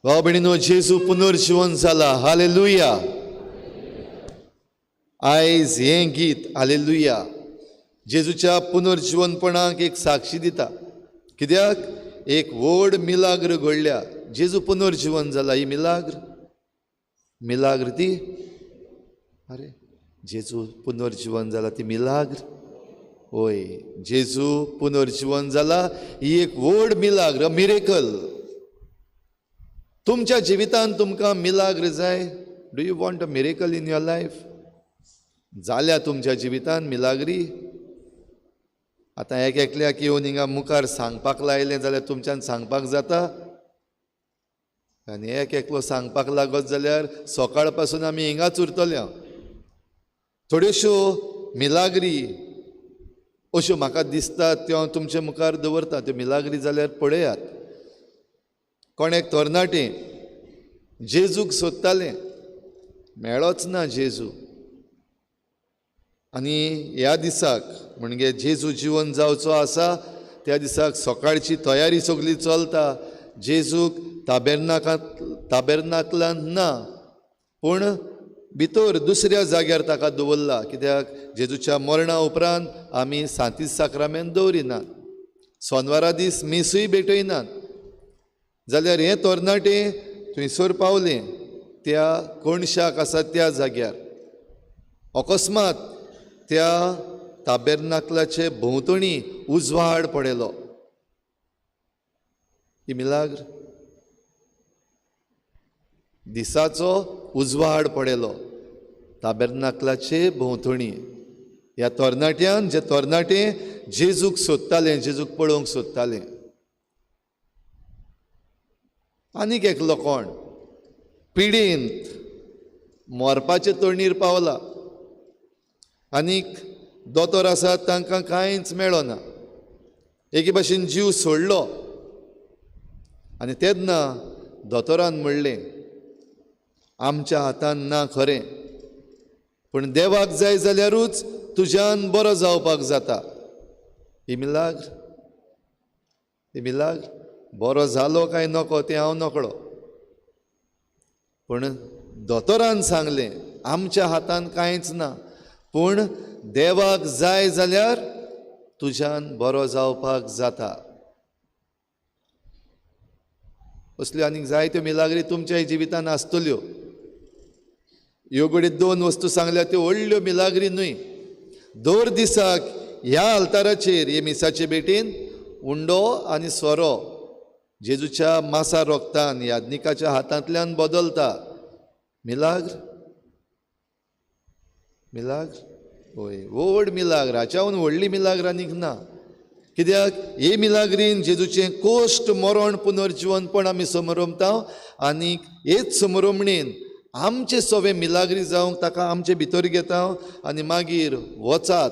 भाव भयणीनो, जेजू पुनर्जिवन जाला. हालेलुया. आयज हें गीत हालेलुया जेजूच्या पुनर्जिवनपणाक एक साक्षी दिता. कित्याक एक व्हड मिलाग्र घडल्या. जेजू पुनर्जिवन जाला. ही मिलाग्र, मिलाग्र ती. अरे जेजू पुनर्जिवन जाला ती मिलाग्र. होय, जेजू पुनर्जिवन जाला ही एक व्हड मिलाग्र, मिरेकल. तुमच्या जिवितांत तुमकां मिलाग्र जाय? Do you want a miracle in your life? जाल्या तुमच्या जिवितांत मिलाग्री? आतां एक एकल्याक येवन हिंगा मुखार सांगपाक लायलें जाल्यार तुमच्यान सांगपाक जाता? आनी एक एकलो सांगपाक लागत जाल्यार सकाळ पासून आमी हिंगाच उरतले. थोड्योश्यो मिलाग्री अश्यो म्हाका दिसतात त्यो हांव तुमचे मुखार दवरता. त्यो मिलाग्री जाल्यार पळयात. कोण एक तरणाटें जेजूक सोदतालें, मेळोच ना जेजू. आनी ह्या दिसाक म्हणजे जेजू जिवन जावचो आसा त्या दिसाक सकाळची तयारी सगली चलता. जेजूक ताबेर्नाकलांत ना, पूण भितर दुसऱ्या जाग्यार ताका दवरला. कित्याक जेजूच्या मरणा उपरांत आमी सांतीस साक्रामेंत दवरिनात, सोनवारा दीस मिसूय भेटयनात. जाल्यार हें तरणाटें थंयसर पावलें त्या कोणशाक आसा त्या जाग्यार. अकस्मात त्या ताबेर्नाकलाचे भोंवतणी उजवाड पडलो. ही मिलाग्र. दिसाचो उजवाड पडलो ताबेर्नाकलाचे भोंवतणी. ह्या तरणाट्यान, जे तरणाटे जेजूक सोदताले, जेजूक पळोवंक सोदताले. आनीक एकलो कोण पिडेंत मरपाचे तोंडीर पावला. आनीक दोतोर आसात तांकां कांयच मेळना. एके भाशेन जीव सोडलो. आनी तेन्ना दोतोरान म्हणलें, आमच्या हातान ना खरें, पूण देवाक जाय जाल्यारूच तुज्यान बरो जावपाक जाता. ही मिलाग्र, ही मिलाग्र. बरो जालो काय नको तें हांव नकळो, पूण दोतोरान सांगलें आमच्या हातान कांयच ना, पूण देवाक जाय जाल्यार तुज्यान बरो जावपाक जाता. असल्यो आनीक जायत्यो मिलाग्री तुमच्या जिवितान आसतल्यो. ह्यो घडये दोन वस्तू सांगल्या त्यो व्हडल्यो मिलाग्री न्हय. दर दिसाक ह्या आल्ताराचेर हे मिसाचे भेटीन उंडो आनी सोरो जेजूच्या मासा रोगतान याज्ञिकाच्या हातांतल्यान बदलता. मिलाग्र, मिलाग्र. होय, व्हड मिलाग्र. हाच्याहून व्हडली मिलाग्र आनीक ना. कित्याक हे मिलाग्रीन जेजूचें कोश्ट मरण पुनर्जिवनपण आमी समरमता. आनीक हेच समरमणेन आमचे सवे मिलाग्री जावंक ताका आमचे भितर घेता आनी मागीर वचात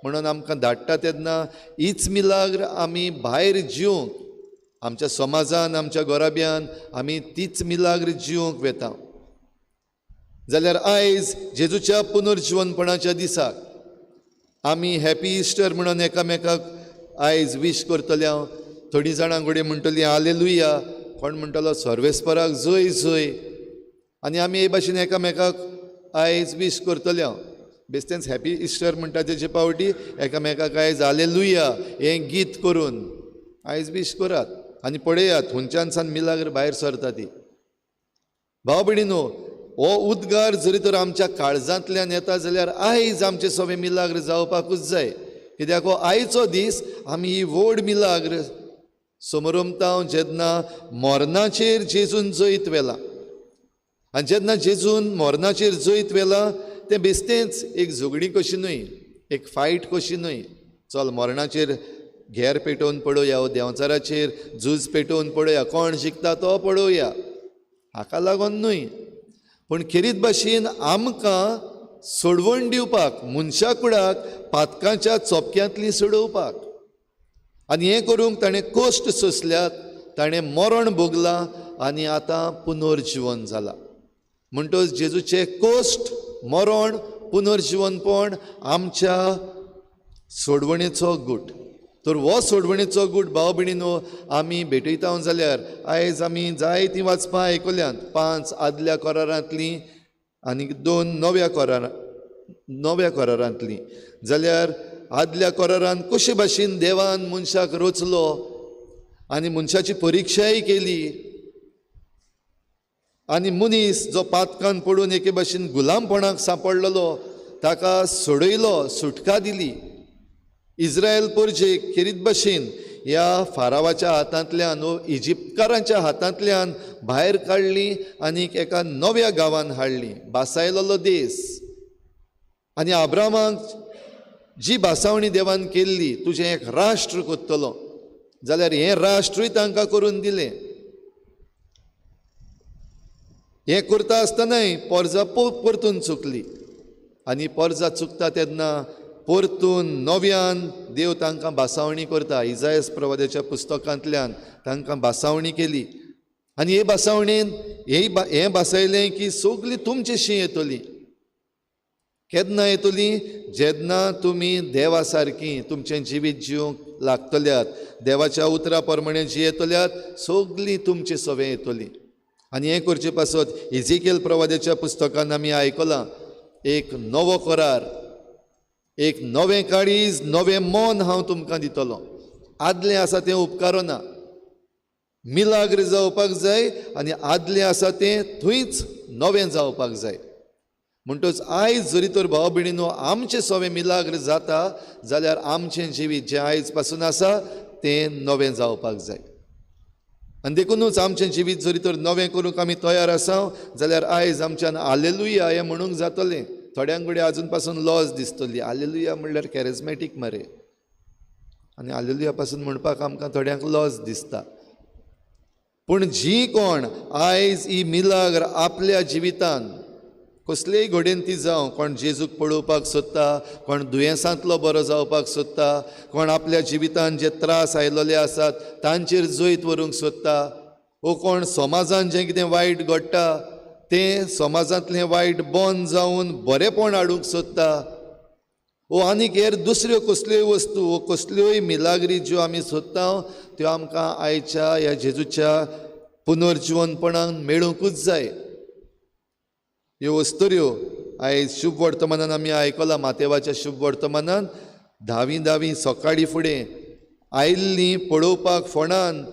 म्हणून आमकां धाडटा. तेन्ना हीच मिलाग्र आमी भायर जिवंक, आमच्या समाजान, आमच्या घराब्यान आमी तीच मिलाग्र जिवंक वेता. जाल्यार आयज जेजूच्या पुनर्जिवनपणाच्या दिसाक आमी हॅपी इस्टर म्हणून एकामेकाक आयज वीश करतले. हांव थोडीं जाणां घडये म्हणटलीं हालेलुया, कोण म्हणटलो सर्वेस्पराक जय जय. आनी आमी हे भाशेन एकामेकाक आयज वीश करतले. हांव बेस्तेंच हॅपी इस्टर म्हणटा तेजे पावटी एकामेकाक आयज हालेलुया हें गीत करून आयज वीश करात. आनी पळयात हुंच्यान सान मिलाग्र भायर सरता ती. भाव भयणीनो, हो उद्गार जरी तर आमच्या काळजांतल्यान येता जाल्यार आयज आमचे सगळे मिलाग्र जावपाकूच जाय. कित्याक हो आयचो दीस आमी ही व्हड मिलाग्र समरमता जेन्ना मरणाचेर जेजून जैत व्हेलां. आनी जेन्ना जेजून मरणाचेर जैत व्हेलां तें बेस्तेंच एक झगडी कशी न्हय, एक फायट कशी न्हय. चल मरणाचेर घेर पेटोवन पळोवया, वो देंवचाराचेर झूज पेटोवन पळोवया, कोण जिखता तो पळोवया, हाका लागून न्हय. पूण खेरीत भाशेन आमकां सोडवण दिवपाक, मनशा कुडाक पातकांच्या चोपक्यांतली सोडोवपाक. आनी हें करूंक ताणें कश्ट सोंसल्यात, ताणें मरण भोगलां आनी आतां पुनर्जिवन जालां. म्हणटच जेजूचें कश्ट, मरण, पुनर्जिवनपण आमच्या सोडवणेचो गूट. तर हो सोडवणेचो गूट भाव भयणीनो आमी भेटयता जाल्यार आयज आमी जायतीं वाचपां आयकल्यांत, 5 आदल्या करारांतलीं आनी 2 नव्या करारांतलीं. जाल्यार आदल्या करारान कशे भाशेन देवान मनशाक रचलो आनी मनशाची परिक्षाय केली आनी मनीस जो पातकान पडून एके भाशेन गुलामपणाक सांपडलेलो ताका सोडयलो, सुटका दिली. इस्रायल परजेक खेरीत भाशेन ह्या फारावाच्या हातांतल्यान वो इजिप्तकारांच्या हातांतल्यान भायर काडली आनी एका नव्या गांवान हाडली, बासायलेलो देस. आनी आब्रामाक जी भासावणी देवान केल्ली, तुजें एक राष्ट्र करतलो, जाल्यार हें राष्ट्रूय तांकां करून दिलें. हें करता आसतनाय पोरजा परतून चुकली आनी पोरजा चुकता तेन्ना परतून नव्यान देव तांकां भासावणी करता. इजायस प्रवाद्याच्या पुस्तकांतल्यान तांकां भासावणी केली आनी हे भासावणेन हें भासयलें की सगळीं तुमचेशी येतली. केन्ना येतली? जेन्ना तुमी देवा सारकी तुमचें जिवीत जिवंक लागतल्यात, देवाच्या उतरा प्रमाणे जियेतल्यात, सगळीं तुमचे सवें येतली. आनी हें करचे पासत इजिकेल प्रवाद्याच्या पुस्तकान आमी आयकलां, एक नवो करार, एक नवें काळीज, नवें मन हांव तुमकां दितलो. आदलें आसा तें उपकारना, मिलाग्र जावपाक जाय आनी आदलें आसा तें थंयच नवें जावपाक जाय. म्हणटच आयज जरी तर भाव भयणीनो आमचें सवें मिलाग्र जाता जाल्यार आमचें जिवीत जें आयज पासून आसा तें नवें जावपाक जाय. आनी देखुनूच आमचें जिवीत जरी तर नवें करूंक आमी तयार आसा जाल्यार आयज आमच्यान आलेलुया हें म्हणूंक जातलें. थोड्यांक कडेन आजून पासून लॉज दिसतली, आलेलुया म्हणल्यार कॅरिज्मॅटीक मरे, आनी आलेलुया पासून म्हणपाक आमकां थोड्यांक लॉज दिसता. पूण जी कोण आयज ही मिलाग्र आपल्या जिवितान कसलेय घडयेन ती जावं, कोण जेजूक पळोवपाक सोदता, कोण दुयेंसांतलो बरो जावपाक सोदता, कोण आपल्या जिवितान जे त्रास आयलेले आसात तांचेर जैत व्हरूंक सोदता, वो कोण समाजान जें कितें वायट घडटा तें समाजांतलें वायट बंद जावन बरेंपण हाडूंक सोदता, वो आनीक हेर दुसऱ्यो कसल्योय वस्तू वो कसल्योय मिलाग्री ज्यो आमी सोदता त्यो आमकां आयच्या ह्या जेजूच्या पुनर्जिवनपणान मेळूंकूच जाय. ह्यो वस्तुऱ्यो आयज शुभ वर्तमानान आमी आयकलां. मातेवाच्या शुभ वर्तमानान धावी धावी सकाळीं फुडें आयिल्लीं पळोवपाक फोंडान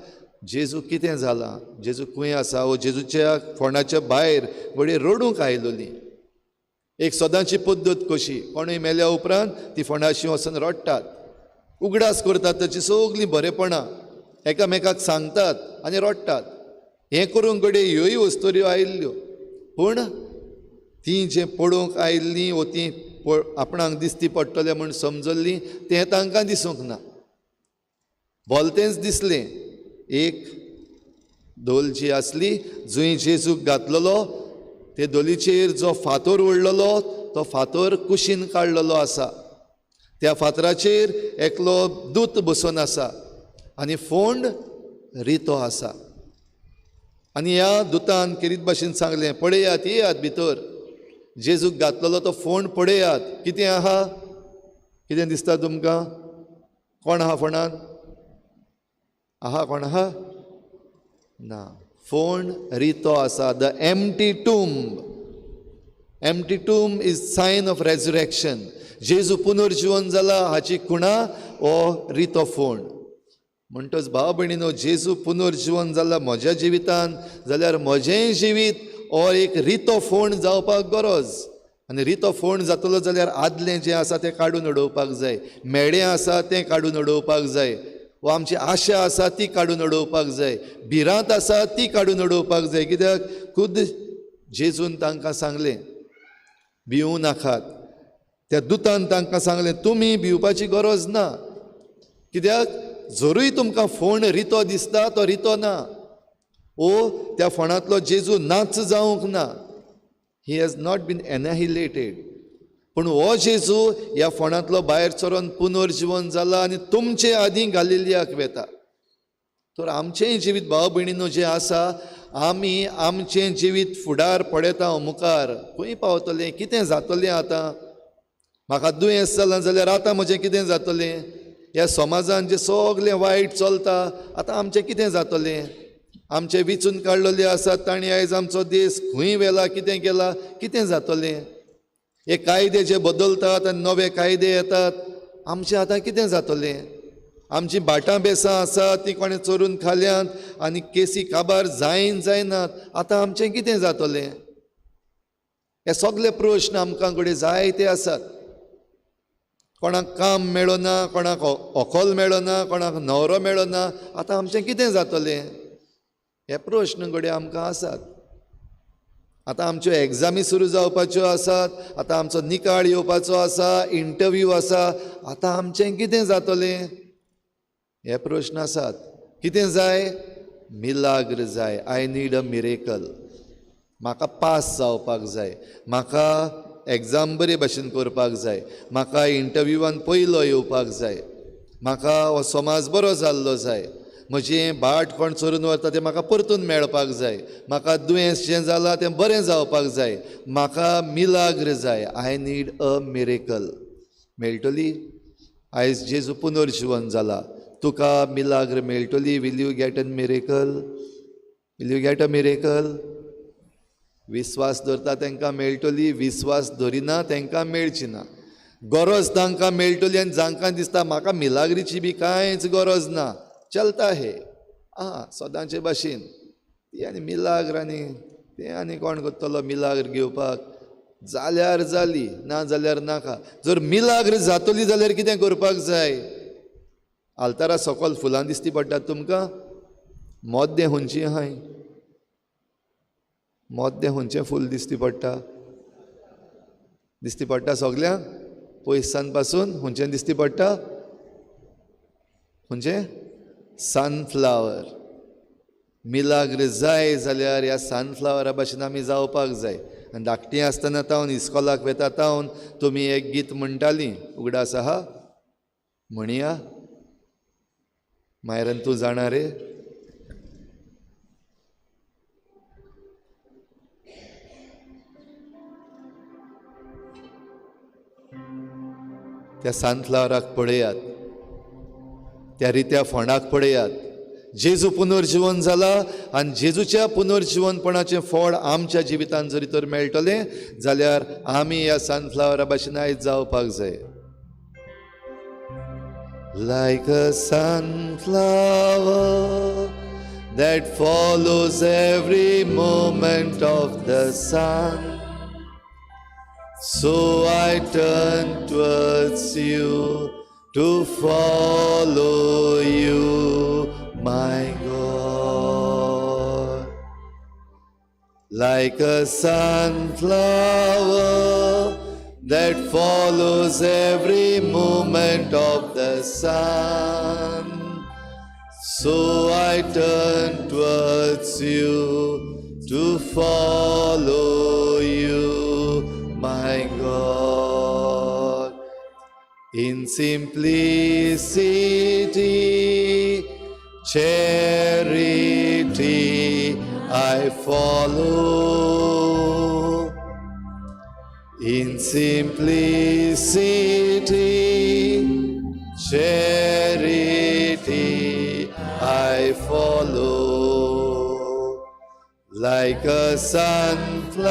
जेजू कितें जालां, जेजू खंय आसा, वो जेजूच्या फोंडाच्या भायर घडये रडूंक आयलोली. एक सदांची पद्दत कशी, कोणूय मेल्या उपरांत ती फोंडाशी वचून रडटात, उगडास करतात ताची सगळीं बरेपणां एकामेकाक सांगतात आनी रडटात. हें करूंक घडये ह्योय वस्तुऱ्यो आयिल्ल्यो, पूण ती जें पळोवंक आयिल्लीं वो ती आपणाक दिसती पडटलें म्हूण समजल्लीं तें तांकां दिसूंक ना. भलतेंच दिसलें. एक धोल जी आसली जंय जेजूक घातलेलो ते धोलीचेर जो फातोर ओडलेलो तो फातोर कुशीन काडलेलो आसा. त्या फातराचेर एकलो दूत बसून आसा आनी फोंड रितो आसा. आनी ह्या दुतान खेरीत भाशेन सांगलें, पळयात, येयात भितर, जेजूक घातलेलो तो फोंड पळयात, कितें आहा, कितें दिसता तुमकां, कोण आहा फोंडान, आहा कोण आहा ना, फोंड रितो आसा. The empty tomb, empty tomb is sign of resurrection. जेजू पुनर्जिवन जाला हाची खुणा हो रितो फोंड. म्हणटच भाव भयणीनो, जेजू पुनर्जिवन जाला म्हज्या जिवितान जाल्यार म्हजेंय जिवीत हो एक रितो फोंड जावपाक गरज. आनी रितो फोंड जातलो जाल्यार आदलें जें आसा तें काडून उडोवपाक जाय, मेडें आसा तें काडून उडोवपाक जाय, वो आमची आशा आसा ती काडून उडोवपाक जाय, भिरांत आसा ती काडून उडोवपाक जाय. कित्याक खुद्द जेजून तांकां सांगलें भिवूं नाकात. त्या दुतान तांकां सांगलें तुमी भिवपाची गरज ना, कित्याक जरूय तुमकां फोंड रितो दिसता तो रितो ना, ओ त्या फोंडांतलो जेजू नाच जावंक ना, he has not been annihilated. पूण हो जेजू ह्या फोंडांतलो भायर सरून पुनर्जिवन जाला आनी तुमचे आदीं गालिलियाक वेता. तर आमचेंय जिवीत भाव भयणीनो जें आसा, आमी आमचें जिवीत फुडार पळयता मुखार खंय पावतलें, कितें जातलें, आतां म्हाका दुयेंस जालां जाल्यार आतां म्हजें कितें जातलें, ह्या समाजान जें सगलें वायट चलता आतां आमचें कितें जातलें? आमचें विचून काडलेले आसात तांणी आयज आमचो देश खंय व्हेला, कितें केला, कितें जातलें? हे कायदे जे बदलतात आनी नवे कायदे येतात, आमचें आतां कितें जातलें? आमची भाटां बेसां आसात ती कोणें चोरून खाल्यांत आनी केसी काबार जायन जायनात, आतां आमचें कितें जातलें? हे सगले प्रश्न आमकां कडेन जायते आसात. कोणाक काम मेळना, कोणाक व्हंकल मेळना, कोणाक न्हवरो मेळना, आतां आमचें कितें जातलें? हे प्रश्न घडये आमकां आसात. आतां आमच्यो एग्जामी सुरू जावपाच्यो आसात, आतां आमचो निकाळ येवपाचो आसा, इंटरव्यू आसा, आतां आमचें कितें जातलें? हे प्रश्न आसात. कितें जाय? मिलाग्र जाय. I need a miracle. म्हाका पास जावपाक जाय, म्हाका एग्जाम बरे भाशेन करपाक जाय, म्हाका इंटरव्यूवान पयलो येवपाक जाय, म्हाका हो समाज बरो जाल्लो जाय, म्हजें भाट कोण चोरून व्हरता तें म्हाका परतून मेळपाक जाय, म्हाका दुयेंस जें जालां तें बरें जावपाक जाय, म्हाका मिलाग्र जाय. I need a miracle. मेळटली? आयज जेजू पुनर्जिवन जाला, तुका मिलाग्र मेळटली. Will you get a miracle? Will you get a miracle? विस्वास धरता तांकां मेळटली, विस्वास धरिना तांकां मेळची ना. गरज तांकां मेळटली आनी जांकां दिसता म्हाका मिलाग्रीची बी कांयच गरज ना, चलता हे आं सदांचे भाशेन, ती आनी मिलाग्र आनी तें आनी कोण करतलो मिलाग्र घेवपाक? जाल्यार जाली, ना जाल्यार नाका. जर मिलाग्र जातली जाल्यार कितें करपाक जाय? आल्तारा सकल फुलां दिसती पडटात तुमकां, मोद्दें हुंची आहाय, मोद्दें हुंचें फूल दिसती पडटा, दिसती पडटा सगल्यांक पयसान पासून हुंचें दिसती पडटा, हुंचें सनफ्लावर. मिलाग्र जाय जाल्यार ह्या सनफ्लावरा भाशेन आमी जावपाक जाय. आनी धाकटीं आसतना तावन इस्कोलाक वेता तावन तुमी एक गीत म्हणटालीं, उगडास आहा? म्हणया मायरन, तूं जाणा रे? त्या सनफ्लावराक पळयात, त्या रित्या फोंडाक पळयात. जेजू पुनर्जिवन जाला आनी जेजूच्या पुनर्जिवनपणाचें फळ आमच्या जिवितांत जरी तर मेळटलें जाल्यार आमी ह्या सनफ्लावरा भाशेन आयज जावपाक जाय. Like a sunflower that follows every moment of the sun, so I turn towards you to follow you, my God. Like a sunflower that follows every movement of the sun, so I turn towards you to follow you, my God. In simplicity, charity, I follow. In simplicity, charity, I follow. Like a sunflower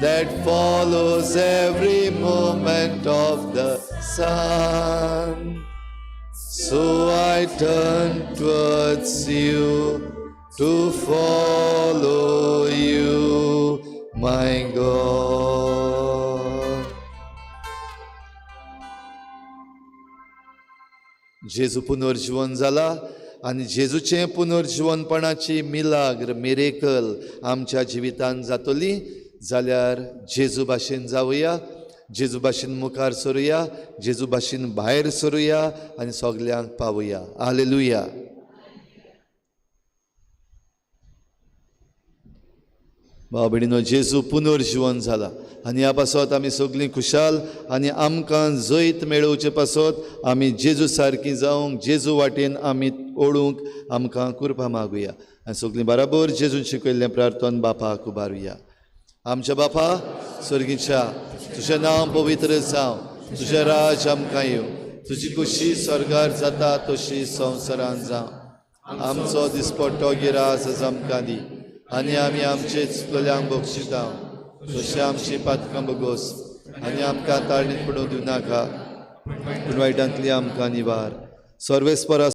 that follows every moment of the sun, so I turn towards you to follow you, my God. जेजू पुनर्जिवन जाला आनी जेजूचें पुनर्जिवनपणाची मिलाग्र, miracle आमच्या जिवितांत जातली जाल्यार जेजू भाशेन जावया, जेजू भाशेन मुखार सरुया, जेजू भाशेन भायर सरुया आनी सगल्यांक पावया. हालेलुया. भाव भयणीनो, जेजू पुनर्जिवन जाला आनी ह्या पासत आमी सगळीं खुशाल आनी आमकां जैत मेळोवचे पासत आमी जेजू सारकी जावंक, जेजू वाटेन आमी ओडूंक आमकां कृपा मागुया आनी सगळीं बराबर जेजून शिकयल्लें प्रार्थन बापाक उबारुया. आमच्या बापा स्वर्गीच्या, तुजें नांव पवित्र जावं, तुजें राज आमकां येवं, तुजी खुशी स्वर्गार जाता तशी संवसारान जावं. आमचो दिसपट्टो गिरास आज आमकां दी आनी आमी आमचे चुकल्यांक बक्षिता तशें आमची पातकां बगोस आनी आमकां ताळणीत पडूंक दिवनाका, पूण वायटांतली आमकां निवार. सर्वेस्परा.